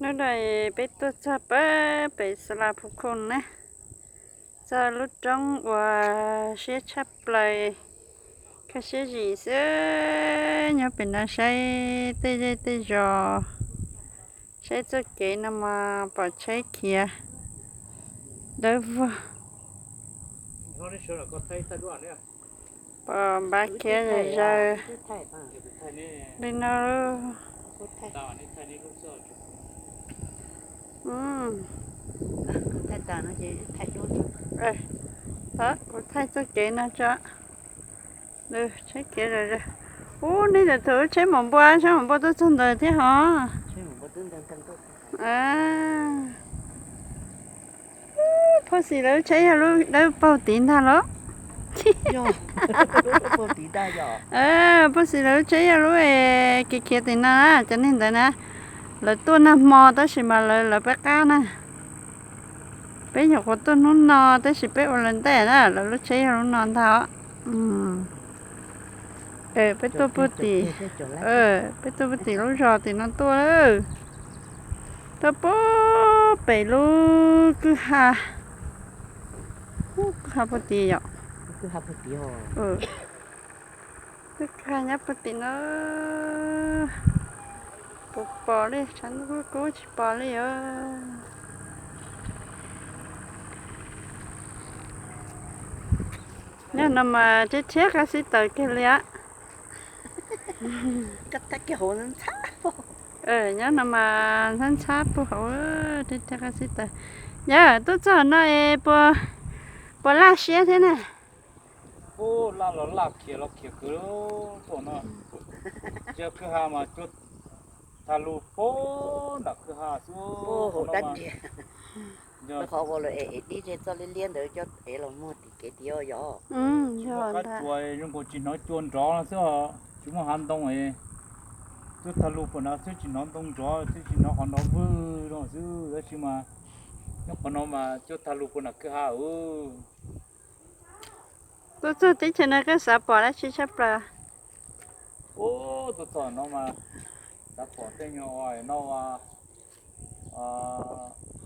Hnub no peb tuaj txog pem Xas Las Phu Khum na, txog lub roob uas siab tshaj plaws, kho siab zim xwb. Nyob pem no saib tej zej tej zos, saib txoj kev no mas pom tsheb khiav dawb vog, pom npav khiav zom zaws li no. Kuv thaij txoj kev no tso. Tsheb khiav zom zaws. Ub, nej thaum lub tsheb maum npua, tsheb maum npua tuaj txog ntawd thiab hos. Phauj Xis lawv lub tsheb yog lub dawb paug tid ntag los? Phauj Xis lawv lub tsheb yog lub es khiav khiav tim no na, cov neeg ntawd na, lawv tuaj nag hmo tab sis mas lawv lawv peb qab na. Peb nyuam qhuav tuaj hnub no tab sis peb ua lawv ntej na, lawv lub tsheb yog lub no ntag os. Peb tuaj puag tim, peb tuaj puag tim lub zos tim no tuaj, tuaj puag pem lub kwj ha, kwj ha puag tim yom. Kwj ha nyob puag tim no. Puas pom li, tshav ntuj kub kub tsis pom li os. Nyob no mas rhiab rhiab qab xib taws kiag li as. Nyob no mas ntxhab ntxhab puag hauv, rhiab rhiab qab xib taws. Yog tuaj txog no es puas laj siab thiab na? Ub, laj los laj, khiav los khiav kawg tuaj no. Yog kwj ha mas cuab thaj lug puag nram kwj ha xwb. Qhov ua lawv ev dib ze txoj liab liab ntawd coj ev los muag tim kev tid yog. Tsis muaj qab tsuas, zoo nkaus tsis hnov cua nrov no xwb os, tsis muaj hav ntoo. Cuab thaj lug puag nrad xwb tsis hnov ntoo nrov xwb, tsis hnov qhov nrov vwg no xwb, tab sis mas nyob qhov no mas cuab thaj lug puag nram kwj ha. Tuaj txog teb chaws no koj xav pom dab tsi tshaj plaws? Ub, tuaj txog no mas xav pom tej nyuag no,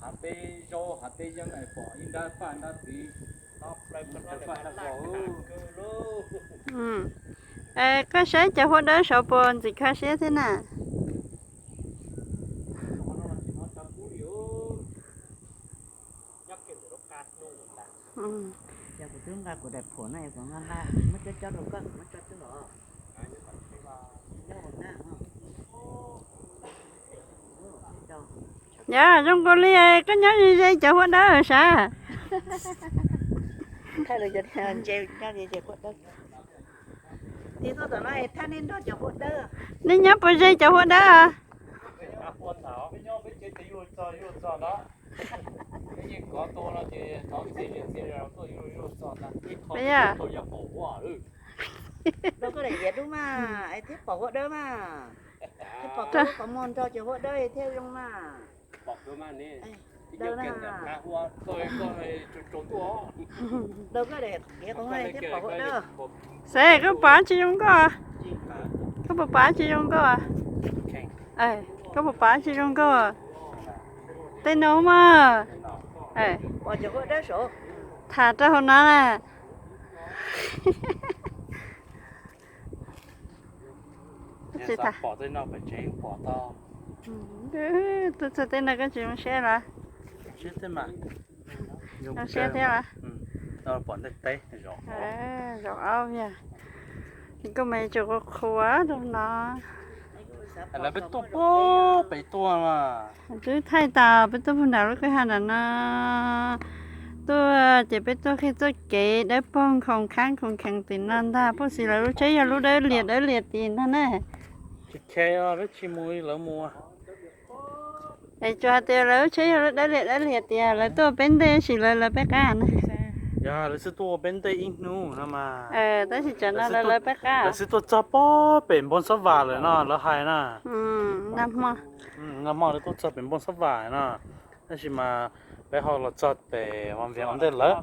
hav teb zaub hav teb yeeb, pom ib nrab paj nrab txiv. Koj saib cov huab dawb saud puas ntxim kho siab thiab na? Yog kuv twb nqa kuv daim phuam no, kuv nqa nqa, muab cov cov rau koj, muab tso twb los. Yog zoo nkaus li koj nyob ze ze cov huab dawb sav. Thaij lawv cov nyob ze ze huab dawb. Tiv txog tom no es thaj nej nrog cov huab dawb. Nej nyob puas ze cov huab dawb? Rau koj daim iav dub mas thiab pom huab dawb mas, thiab pom koj lub qhov muag nrog cov huab dawb thiaj zoo mas. Daws na. Daws koj daim iav qhov muag thiab pom huab dawb. Xav koj pom tsis zoo nkauj? Koj puas pom tsis zoo nkauj? Koj puas pom tsis zoo nkauj? Tej no mas. Pom cov huab dawb saud. Tham rau hauv no na. Tsis tham. Tuaj txog tej no koj tsis zoo siab los? Zoo siab thiab los? Zaum ob yog, koj mas tseem qhuav qhuav rau no. Lawv peb tuaj puag pem tuaj mas. Twb thaij tas peb tuaj puag nram lub kwj ha nram no. Tuaj ces peb tuaj qhib txoj kev dawb paug nkhoos khab nkhoos kheev tim no ntag. Phauj Xis lawv lub tsheb yog lub dawb lias dawb lias tim no na. Tsis khe, peb tsis mus li lawv mus. Es tsuas hais tias lawv lub tsheb yog lub dawb lias dawb lias tias lawv tuaj ua peb ntej sis lawv lawv peb qab na? Yog lawv xwb tuaj ua peb ntej ib hnub no mas. Tab sis tsam no lawv lawv peb qab. Lawv xwb tuaj txog puag pem npoo xab vam lawm no lawv hais na. Nag hmo lawv tuaj txog pem npoo xab vam no, tab sis mas peb ho los txog pem Vaj Vias ua ntej lawv.